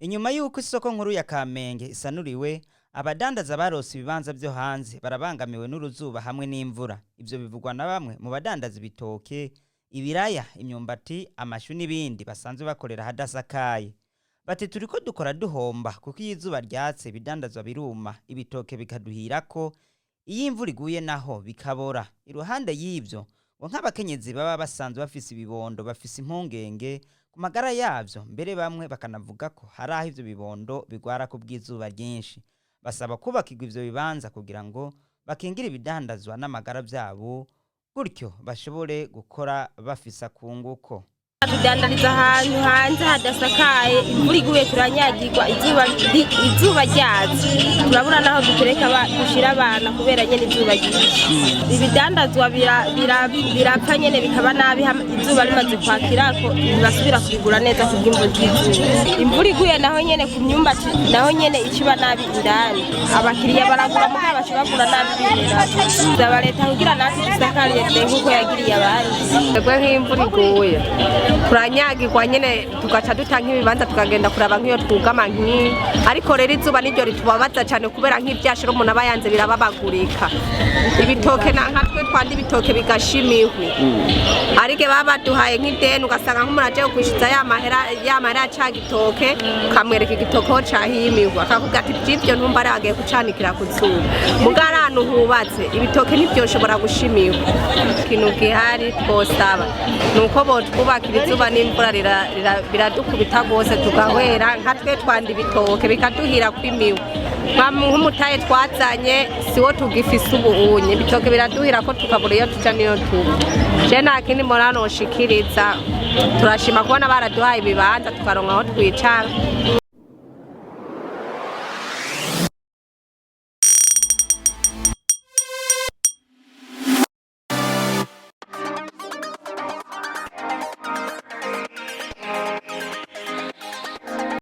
Inyuma y'uko isoko nkuru ya Kamenge isanuriwe, abadandaza barose ibibanza vyo hanze barabangamiwe n'uruzuba hamwe n'imvura. Ivyo bivugwa na bamwe mu badandaza ibitoke, ibiraya, imyumbati, amashu n'ibindi basanzwe bakorera ahadasakaye. Bati turiko dukora duhomba kuko iyo izuba ryatse ibidandazwa biruma, ibitoke bikaduhirako, iyo imvura iguye naho bikabora. Iruhande y'ivyo, ngo nk'abakenyezi baba basanzwe bafise ibibondo bafise impungenge ku magara yavyo, mbere bamwe bakanavuga ko hari aho ivyo bibondo bigwara ku bw'izuba ryinshi. Basaba kubakirwa ivyo bibanza kugira ngo bakingire ibidandazwa n'amagara vyabo, gutyo bashobore gukora bafise akunguko. Tudandariza ahantu hanze hadasakaye, imvura iguye turanyagirwa, izuba ryatse turabura naho dutereka dushira abana kubera nyene izuba ryinshi. Ibidandazwa birapfa nyene bikaba nabi izuba rimaze kwakirako, ntibasubira kubigura neza kubw'imvo z'izuba. Imvura iguye naho nyene ku myumbati naho nyene iciba nabi indani, abakiriya baragura mugabo baca bagura nabi bihera. Saba leta kugira natwe dusakarire nk'uko yagiriye abandi. Twebwe nk'imvura iguye turanyagirwa nyene, tugaca duta nk'ibibanza tukagenda kuraba nk'iyo twugama nk'iyi. Ariko rero izuba niryo ritubabaza cyane kubera nk'ivyashira umuntu aba yanze birababagurika. Ibitoke na nka twe twanda ibitoke bigasha imihwi, ariko baba baduhaye nk'ideni, ugasanga nk'umuntu aje kwishyuza ya mahera ya mahera ya ca gitoke, ukamwereka igitoke aho cahiye imihwi, akakubwira ati vy'ivyo ntumva ari agiye kucanikira ku zuba. Muga ari ahantu hubatse ibitoke ntibyoshobora gusha imihwi. Ikintu gihari twosaba ni uko botwubakira, izuba n'imvura biradukubita rwose tugahwera. Nka twe twanda ibitoke bikaduhira kw'imihwi, nk'umutahe twazanye siwo tugifise ubu unye ibitoke biraduhira ko tukabura iyo tuja n'iyo tuva. Je nta kindi mbona noshikiriza, turashima kubona baraduhaye ibibanza tukaronka aho twicara.